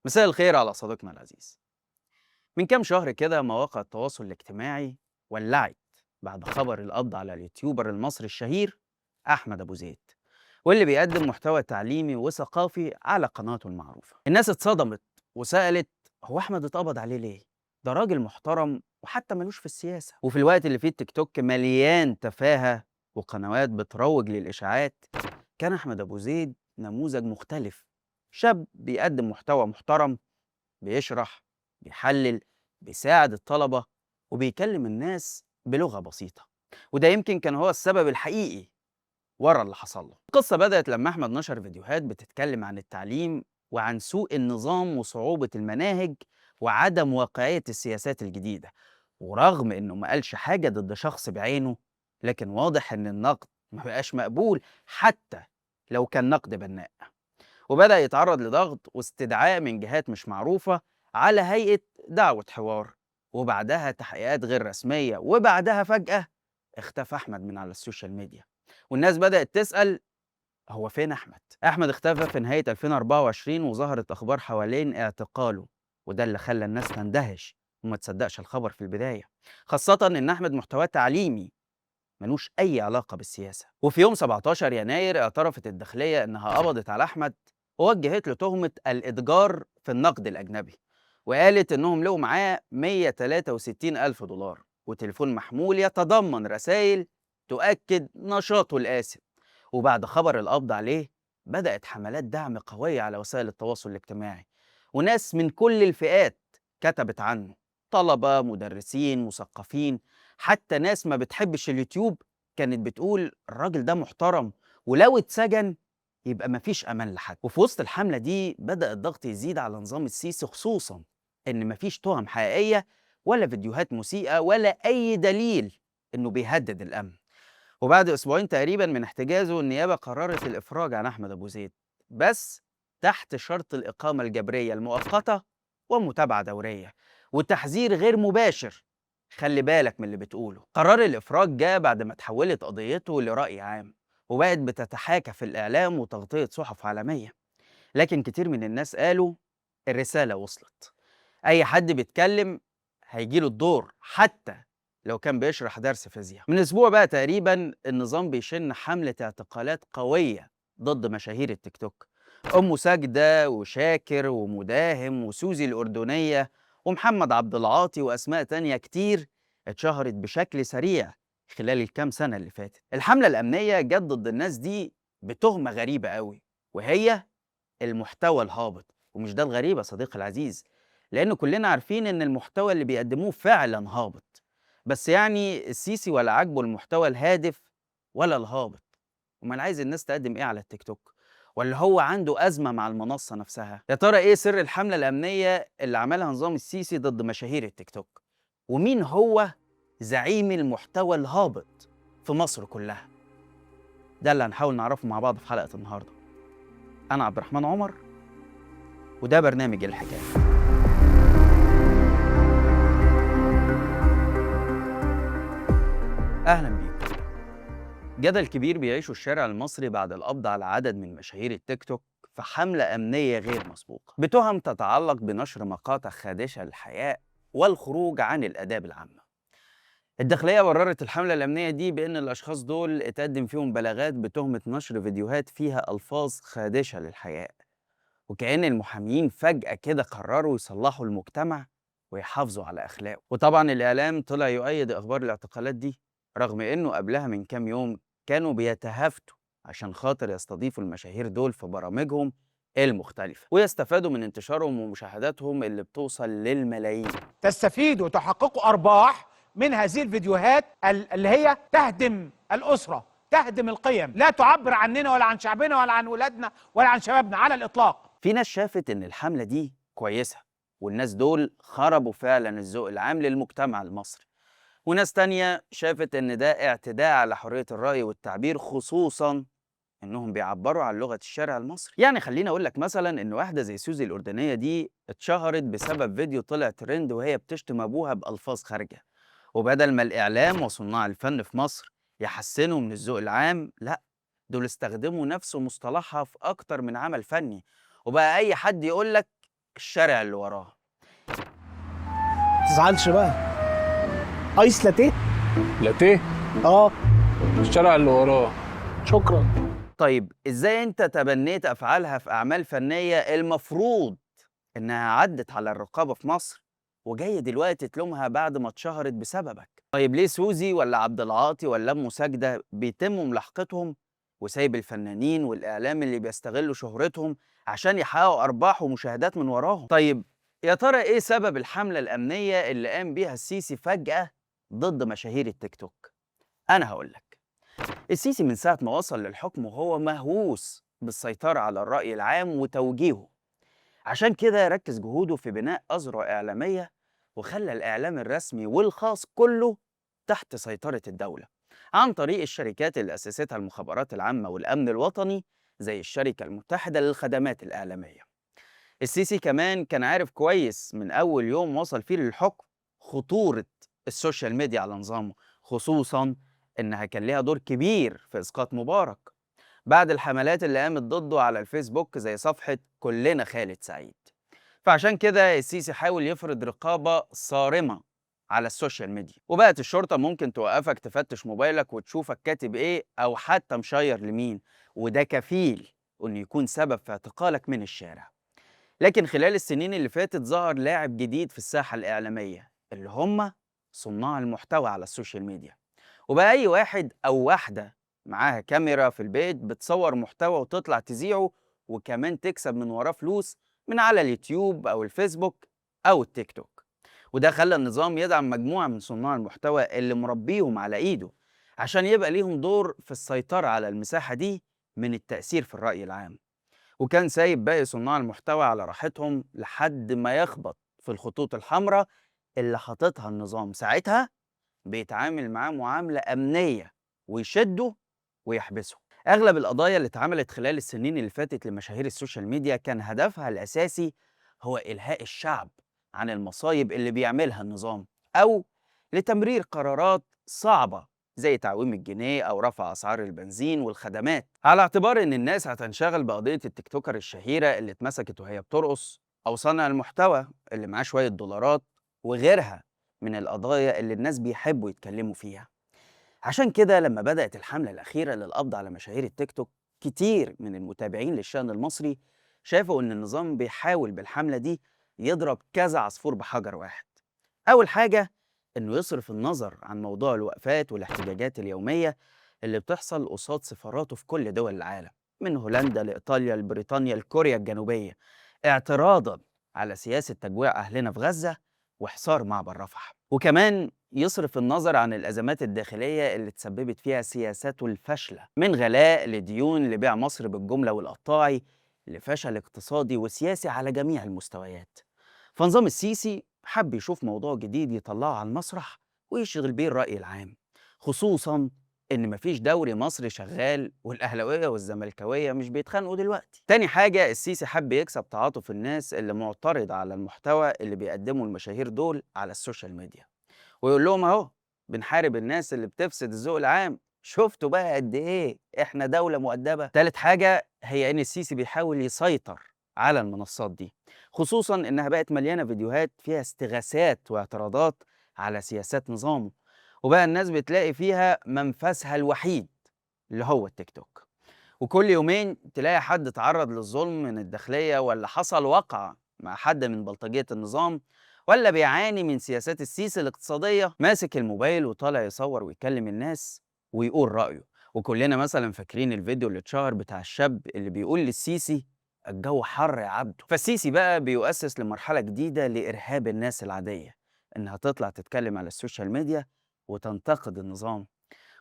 مساء الخير على صديقنا العزيز. من كام شهر كده مواقع التواصل الاجتماعي ولعت بعد خبر القبض على اليوتيوبر المصري الشهير أحمد أبو زيد، واللي بيقدم محتوى تعليمي وثقافي على قناته المعروفة. الناس اتصدمت وسألت: هو أحمد اتقبض عليه ليه؟ ده راجل محترم وحتى ملوش في السياسة. وفي الوقت اللي فيه التيك توك مليان تفاهة وقنوات بتروج للإشاعات، كان أحمد أبو زيد نموذج مختلف، شاب بيقدم محتوى محترم، بيشرح، بيحلل، بيساعد الطلبة، وبيكلم الناس بلغة بسيطة. وده يمكن كان هو السبب الحقيقي ورا اللي حصل له. القصة بدأت لما أحمد نشر فيديوهات بتتكلم عن التعليم وعن سوء النظام وصعوبة المناهج وعدم واقعية السياسات الجديدة. ورغم إنه ما قالش حاجة ضد شخص بعينه، لكن واضح إن النقد ما بقاش مقبول حتى لو كان نقد بناء. وبدأ يتعرض لضغط واستدعاء من جهات مش معروفة على هيئة دعوة حوار، وبعدها تحقيقات غير رسمية، وبعدها فجأة اختفى أحمد من على السوشيال ميديا، والناس بدأت تسأل: هو فين أحمد؟ أحمد اختفى في نهاية 2024 وظهرت أخبار حوالين اعتقاله، وده اللي خلى الناس تندهش وما تصدقش الخبر في البداية، خاصة إن أحمد محتواه تعليمي ملوش أي علاقة بالسياسة. وفي يوم 17 يناير اعترفت الداخلية إنها قبضت على أحمد ووجهت له تهمة الإتجار في النقد الأجنبي، وقالت إنهم لقوا معاه 163 ألف دولار وتليفون محمول يتضمن رسائل تؤكد نشاطه الآثم. وبعد خبر القبض عليه بدأت حملات دعم قوية على وسائل التواصل الاجتماعي، وناس من كل الفئات كتبت عنه، طلبة، مدرسين، مثقفين، حتى ناس ما بتحبش اليوتيوب كانت بتقول الراجل ده محترم ولو اتسجن يبقى مفيش أمان لحد. وفي وسط الحملة دي بدأ الضغط يزيد على نظام السيسي، خصوصا إن مفيش تهم حقيقية ولا فيديوهات مسيئة ولا أي دليل إنه بيهدد الأمن. وبعد أسبوعين تقريبا من احتجازه، النيابة قررت الإفراج عن أحمد أبو زيد، بس تحت شرط الإقامة الجبرية المؤقتة ومتابعة دورية وتحذير غير مباشر: خلي بالك من اللي بتقوله. قرار الإفراج جاء بعد ما تحولت قضيته لرأي عام وبقت بتتحاكى في الإعلام وتغطية صحف عالمية، لكن كتير من الناس قالوا الرسالة وصلت، أي حد بيتكلم هيجيله الدور حتى لو كان بيشرح درس فيزياء. من أسبوع بقى تقريبا النظام بيشن حملة اعتقالات قوية ضد مشاهير التيك توك، أم ساجدة وشاكر ومداهم وسوزي الأردنية ومحمد عبد العاطي وأسماء تانية كتير اتشهرت بشكل سريع خلال الكام سنة اللي فاتت. الحملة الأمنية جت ضد الناس دي بتهمة غريبة قوي، وهي المحتوى الهابط. ومش ده الغريب يا صديقي العزيز، لأن كلنا عارفين إن المحتوى اللي بيقدموه فعلا هابط، بس يعني السيسي ولا عاجبه المحتوى الهادف ولا الهابط. أمال عايز الناس تقدم إيه على التيك توك؟ ولا هو عنده أزمة مع المنصة نفسها؟ يا ترى إيه سر الحملة الأمنية اللي عملها نظام السيسي ضد مشاهير التيك توك؟ ومين هو زعيم المحتوى الهابط في مصر كلها؟ ده اللي هنحاول نعرفه مع بعض في حلقة النهاردة. أنا عبد الرحمن عمر، وده برنامج الحكاية. أهلا بيكم. جدل كبير بيعيشه الشارع المصري بعد القبض على عدد من مشاهير التيك توك في حملة أمنية غير مسبوقة بتهم تتعلق بنشر مقاطع خادشة للحياء والخروج عن الآداب العامة. الداخلية بررت الحملة الأمنية دي بأن الأشخاص دول اتقدم فيهم بلاغات بتهمة نشر فيديوهات فيها ألفاظ خادشة للحياء، وكأن المحامين فجأة كده قرروا يصلحوا المجتمع ويحافظوا على أخلاقه. وطبعا الإعلام طلع يؤيد أخبار الاعتقالات دي، رغم إنه قبلها من كام يوم كانوا بيتهافتوا عشان خاطر يستضيفوا المشاهير دول في برامجهم المختلفة ويستفادوا من انتشارهم ومشاهداتهم اللي بتوصل للملايين. تستفيدوا وتحققوا أرباح من هذه الفيديوهات اللي هي تهدم الأسرة، تهدم القيم، لا تعبر عننا ولا عن شعبنا ولا عن ولادنا ولا عن شبابنا على الإطلاق. في ناس شافت إن الحملة دي كويسة والناس دول خربوا فعلا الذوق العام للمجتمع المصري، وناس تانية شافت إن ده اعتداء على حرية الرأي والتعبير، خصوصا إنهم بيعبروا عن لغة الشارع المصري. يعني خليني أقول لك مثلا إن واحدة زي سوزي الأردنية دي اتشهرت بسبب فيديو طلع ترند وهي بتشتم أبوها بألفاظ خارجة، وبدل ما الإعلام وصناع الفن في مصر يحسنوا من الذوق العام، لا دول استخدموا نفس مصطلحها في أكتر من عمل فني، وبقى أي حد يقول لك الشارع اللي وراه. تزعلش بقى. ice latte؟ لاتيه؟ اه. الشارع اللي وراه. شكرا. طيب ازاي انت تبنيت افعالها في اعمال فنية المفروض انها عدت على الرقابة في مصر، وجاي دلوقتي تلومها بعد ما اتشهرت بسببك؟ طيب ليه سوزي ولا عبد العاطي ولا ام ساجدة بيتم ملاحقتهم، وسايب الفنانين والاعلام اللي بيستغلوا شهرتهم عشان يحققوا ارباح ومشاهدات من وراهم؟ طيب يا ترى ايه سبب الحملة الامنية اللي قام بيها السيسي فجاة ضد مشاهير التيك توك؟ انا هقول لك. السيسي من ساعة ما وصل للحكم وهو مهووس بالسيطرة على الرأي العام وتوجيهه، عشان كده ركز جهوده في بناء أذرع إعلامية، وخلى الإعلام الرسمي والخاص كله تحت سيطرة الدولة عن طريق الشركات اللي أسستها المخابرات العامة والأمن الوطني، زي الشركة المتحدة للخدمات الإعلامية. السيسي كمان كان عارف كويس من أول يوم وصل فيه للحكم خطورة ال social media على نظامه، خصوصاً إنها كان ليها دور كبير في إسقاط مبارك بعد الحملات اللي قامت ضده على الفيسبوك زي صفحة كلنا خالد سعيد. فعشان كده السيسي حاول يفرض رقابة صارمة على ال social media، وبقت الشرطة ممكن توقفك تفتش موبايلك وتشوفك كاتب إيه أو حتى مشير لمين، وده كفيل إنه يكون سبب في اعتقالك من الشارع. لكن خلال السنين اللي فاتت ظهر لاعب جديد في الساحة الإعلامية اللي هم صناع المحتوى على ال social media، وبقى أي واحد أو واحدة معاها كاميرا في البيت بتصور محتوى وتطلع تذيعه، وكمان تكسب من وراه فلوس من على اليوتيوب أو الفيسبوك أو التيك توك. وده خلى النظام يدعم مجموعة من صناع المحتوى اللي مربيهم على إيده عشان يبقى ليهم دور في السيطرة على المساحة دي من التأثير في الرأي العام، وكان سايب باقي صناع المحتوى على راحتهم لحد ما يخبط في الخطوط الحمراء اللي حاططها النظام. ساعتها بيتعامل معاه معاملة أمنية ويشده ويحبسه. أغلب القضايا اللي اتعملت خلال السنين اللي فاتت لمشاهير ال social media كان هدفها الأساسي هو إلهاء الشعب عن المصايب اللي بيعملها النظام، أو لتمرير قرارات صعبة زي تعويم الجنيه أو رفع أسعار البنزين والخدمات، على اعتبار إن الناس هتنشغل بقضية ال TikToker الشهيرة اللي اتمسكت وهي بترقص، أو صانع المحتوى اللي معاه شوية دولارات، وغيرها من القضايا اللي الناس بيحبوا يتكلموا فيها. عشان كده لما بدأت الحملة الأخيرة للقبض على مشاهير التيك توك، كتير من المتابعين للشأن المصري شافوا إن النظام بيحاول بالحملة دي يضرب كذا عصفور بحجر واحد. أول حاجة إنه يصرف النظر عن موضوع الوقفات والاحتجاجات اليومية اللي بتحصل قصاد سفاراته في كل دول العالم، من هولندا لإيطاليا لبريطانيا لكوريا الجنوبية، اعتراضا على سياسة تجويع أهلنا في غزة وحصار معبر رفح. وكمان يصرف النظر عن الأزمات الداخلية اللي تسببت فيها سياساته الفاشلة، من غلاء لديون لبيع مصر بالجملة والقطاعي، لفشل اقتصادي وسياسي على جميع المستويات. فنظام السيسي حب يشوف موضوع جديد يطلعه على المسرح ويشغل بيه الرأي العام، خصوصاً إن مفيش دوري مصري شغال والأهلاوية والزملكاوية مش بيتخانقوا دلوقتي. تاني حاجة، السيسي حب يكسب تعاطف الناس اللي معترضة على المحتوى اللي بيقدمه المشاهير دول على ال social media، ويقول لهم أهو بنحارب الناس اللي بتفسد الذوق العام، شفتوا بقى قد إيه إحنا دولة مؤدبة. تالت حاجة هي إن السيسي بيحاول يسيطر على المنصات دي، خصوصاً إنها بقت مليانة فيديوهات فيها استغاثات واعتراضات على سياسات نظامه، وبقى الناس بتلاقي فيها منفسها الوحيد اللي هو التيك توك. وكل يومين تلاقي حد اتعرض للظلم من الداخلية، ولا حصل وقعة مع حد من بلطجية النظام، ولا بيعاني من سياسات السيسي الاقتصادية، ماسك الموبايل وطالع يصور ويكلم الناس ويقول رأيه. وكلنا مثلا فاكرين الفيديو اللي اتشهر بتاع الشاب اللي بيقول للسيسي الجو حر يا عبده. فالسيسي بقى بيؤسس لمرحلة جديدة لإرهاب الناس العادية، إنها تطلع تتكلم على ال social media وتنتقد النظام،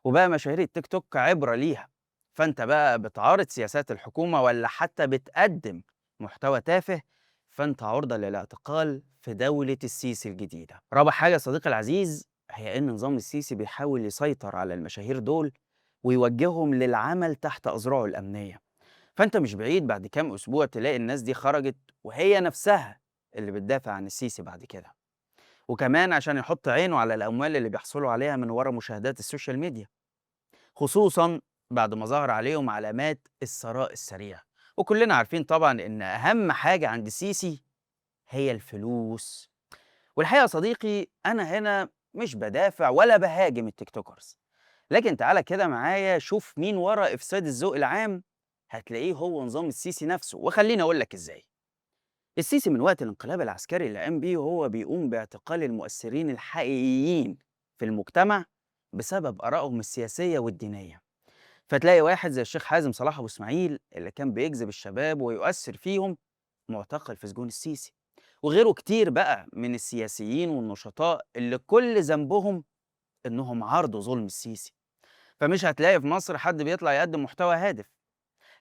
وبقى مشاهير التيك توك عبرة ليها. فأنت بقى بتعارض سياسات الحكومة ولا حتى بتقدم محتوى تافه، فأنت عرضة للاعتقال في دولة السيسي الجديدة. رابع حاجة صديقي العزيز هي إن نظام السيسي بيحاول يسيطر على المشاهير دول ويوجههم للعمل تحت أذرعه الأمنية. فأنت مش بعيد بعد كام أسبوع تلاقي الناس دي خرجت وهي نفسها اللي بتدافع عن السيسي بعد كده، وكمان عشان يحط عينه على الأموال اللي بيحصلوا عليها من ورا مشاهدات ال social media، خصوصاً بعد ما ظهر عليهم علامات الثراء السريع. وكلنا عارفين طبعاً إن أهم حاجة عند السيسي هي الفلوس. والحقيقة يا صديقي أنا هنا مش بدافع ولا بهاجم ال TikTokers، لكن تعالى كده معايا شوف مين ورا إفساد الذوق العام، هتلاقيه هو نظام السيسي نفسه. وخليني أقول لك إزاي. السيسي من وقت الانقلاب العسكري اللي قام بيه وهو بيقوم باعتقال المؤثرين الحقيقيين في المجتمع بسبب آرائهم السياسية والدينية. فتلاقي واحد زي الشيخ حازم صلاح أبو إسماعيل اللي كان بيجذب الشباب ويؤثر فيهم معتقل في سجون السيسي، وغيره كتير بقى من السياسيين والنشطاء اللي كل ذنبهم إنهم عارضوا ظلم السيسي. فمش هتلاقي في مصر حد بيطلع يقدم محتوى هادف،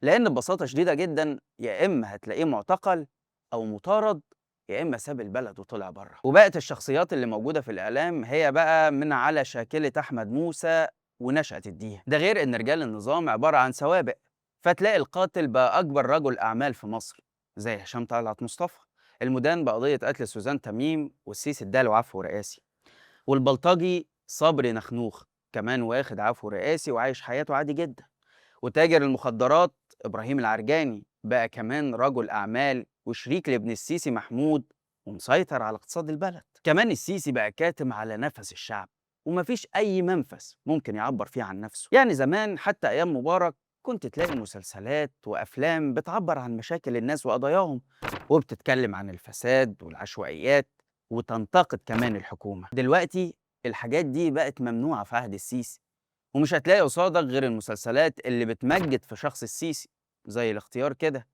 لأن ببساطة شديدة جدا يا إما هتلاقيه معتقل أو مطارد، يا إما ساب البلد وطلع بره. وبقت الشخصيات اللي موجودة في الإعلام هي بقى من على شاكلة أحمد موسى ونشأت الدية. ده غير إن رجال النظام عبارة عن سوابق، فتلاقي القاتل بقى أكبر رجل أعمال في مصر زي هشام طلعت مصطفى المدان بقضية قتل سوزان تميم والسيسي اداله عفو رئاسي، والبلطجي صبري نخنوخ كمان واخد عفو رئاسي وعايش حياته عادي جدا، وتاجر المخدرات إبراهيم العرجاني بقى كمان رجل أعمال وشريك لابن السيسي محمود ومسيطر على اقتصاد البلد. كمان السيسي بقى كاتم على نفس الشعب ومفيش أي منفس ممكن يعبر فيه عن نفسه. يعني زمان حتى أيام مبارك كنت تلاقي مسلسلات وأفلام بتعبر عن مشاكل الناس وقضاياهم، وبتتكلم عن الفساد والعشوائيات وتنتقد كمان الحكومة. دلوقتي الحاجات دي بقت ممنوعة في عهد السيسي، ومش هتلاقي قصادك غير المسلسلات اللي بتمجد في شخص السيسي زي الاختيار كده،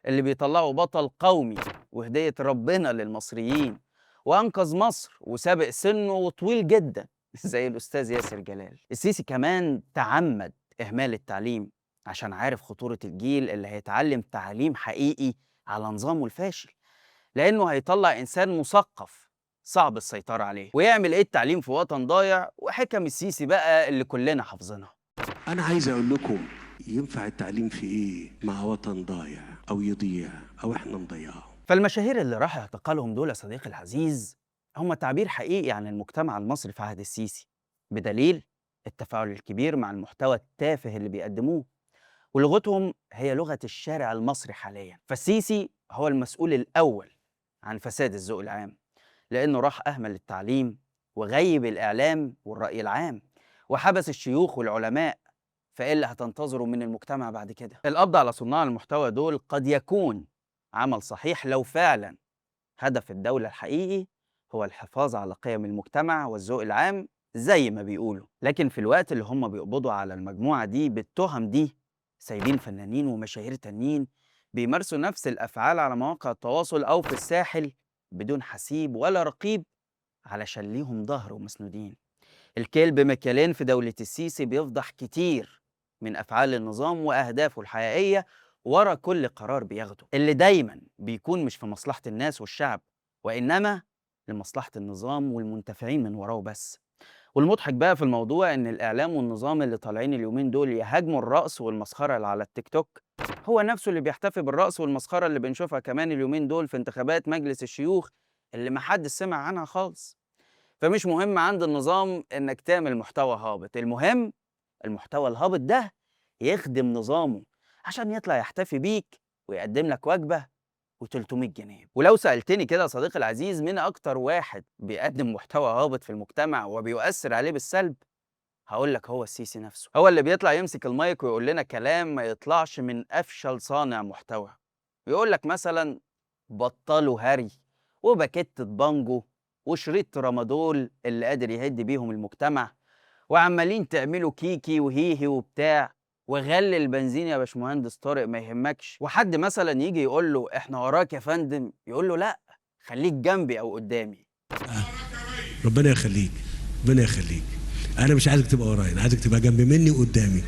اللي بيطلعوا بطل قومي وهدية ربنا للمصريين وأنقذ مصر وسابق سنه وطويل جدا زي الأستاذ ياسر جلال. السيسي كمان تعمد إهمال التعليم عشان عارف خطورة الجيل اللي هيتعلم تعليم حقيقي على نظامه الفاشل، لأنه هيطلع إنسان مثقف صعب السيطرة عليه. ويعمل إيه التعليم في وطن ضايع؟ وحكم السيسي بقى اللي كلنا حافظينها. أنا عايز أقول لكم ينفع التعليم في إيه مع وطن ضايع أو يضيع أو إحنا نضيعه. فالمشاهير اللي راح اعتقالهم دول يا صديقي العزيز هم تعبير حقيقي عن المجتمع المصري في عهد السيسي، بدليل التفاعل الكبير مع المحتوى التافه اللي بيقدموه، ولغتهم هي لغة الشارع المصري حاليا. فالسيسي هو المسؤول الأول عن فساد الذوق العام، لأنه راح أهمل التعليم وغيب الإعلام والرأي العام وحبس الشيوخ والعلماء. فإيه اللي هتنتظره من المجتمع بعد كده؟ القبض على صناع المحتوى دول قد يكون عمل صحيح لو فعلا هدف الدولة الحقيقي هو الحفاظ على قيم المجتمع والذوق العام زي ما بيقولوا، لكن في الوقت اللي هم بيقبضوا على المجموعة دي بالتهم دي سايبين فنانين ومشاهير تانيين بيمارسوا نفس الأفعال على مواقع التواصل أو في الساحل بدون حسيب ولا رقيب علشان ليهم ظهر ومسنودين. الكلب مكيالين في دولة السيسي بيفضح كتير من أفعال النظام وأهدافه الحقيقية ورا كل قرار بياخده، اللي دايما بيكون مش في مصلحة الناس والشعب وإنما لمصلحة النظام والمنتفعين من وراه بس. والمضحك بقى في الموضوع إن الإعلام والنظام اللي طالعين اليومين دول يهاجموا الرقص والمسخرة اللي على التيك توك هو نفسه اللي بيحتفي بالرقص والمسخرة اللي بنشوفها كمان اليومين دول في انتخابات مجلس الشيوخ اللي محدش سمع عنها خالص. فمش مهم عند النظام إنك تعمل محتوى هابط، المهم المحتوى الهابط ده يخدم نظامه عشان يطلع يحتفي بيك ويقدم لك وجبة و300 جنيه. ولو سألتني كده يا صديقي العزيز مين أكتر واحد بيقدم محتوى هابط في المجتمع وبيؤثر عليه بالسلب، هقول لك هو السيسي نفسه. هو اللي بيطلع يمسك المايك ويقول لنا كلام ما يطلعش من أفشل صانع محتوى، ويقول لك مثلا بطلوا هري وباكتة بانجو وشريط ترامادول اللي قادر يهد بيهم المجتمع، وعمالين تعملوا كيكي وهيهي وبتاع، وغلي البنزين يا باشمهندس طارق ما يهمكش. وحد مثلا يجي يقول له احنا وراك يا فندم، يقول له لا خليك جنبي او قدامي. ربنا يخليك، ربنا يخليك، انا مش عايزك تبقى ورايا، انا عايزك تبقى جنب مني وقدامي.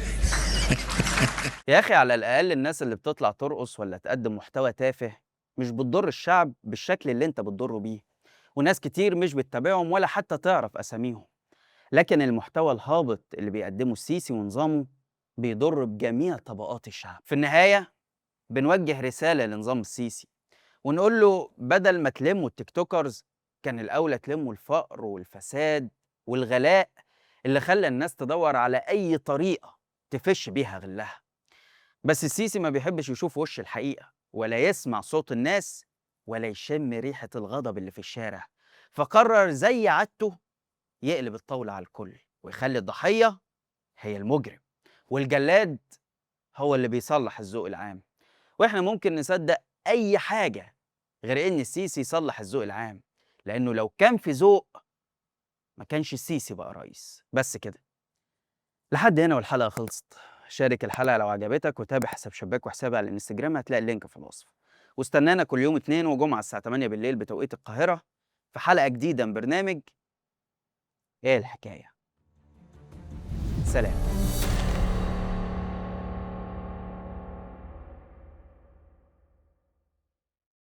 يا اخي على الاقل الناس اللي بتطلع ترقص ولا تقدم محتوى تافه مش بتضر الشعب بالشكل اللي انت بتضره بيه، وناس كتير مش بتتابعهم ولا حتى تعرف اساميهم. لكن المحتوى الهابط اللي بيقدمه السيسي ونظامه بيضر بجميع طبقات الشعب. في النهاية بنوجه رسالة لنظام السيسي ونقول له بدل ما تلموا ال TikTokers كان الأولى تلموا الفقر والفساد والغلاء اللي خلى الناس تدور على أي طريقة تفش بيها غلها. بس السيسي ما بيحبش يشوف وش الحقيقة ولا يسمع صوت الناس ولا يشم ريحة الغضب اللي في الشارع، فقرر زي عادته يقلب الطاولة على الكل ويخلي الضحية هي المجرم والجلاد هو اللي بيصلح الذوق العام. واحنا ممكن نصدق أي حاجة غير إن السيسي يصلح الذوق العام، لأنه لو كان في ذوق ما كانش السيسي بقى رئيس. بس كده لحد هنا والحلقة خلصت. شارك الحلقة لو عجبتك، وتابع حساب شباك وحسابي على الانستجرام، هتلاقي ال link في الوصف. واستنانا كل يوم اثنين وجمعة الساعة 8 بالليل بتوقيت القاهرة في حلقة جديدة من برنامج ايه الحكاية. سلام.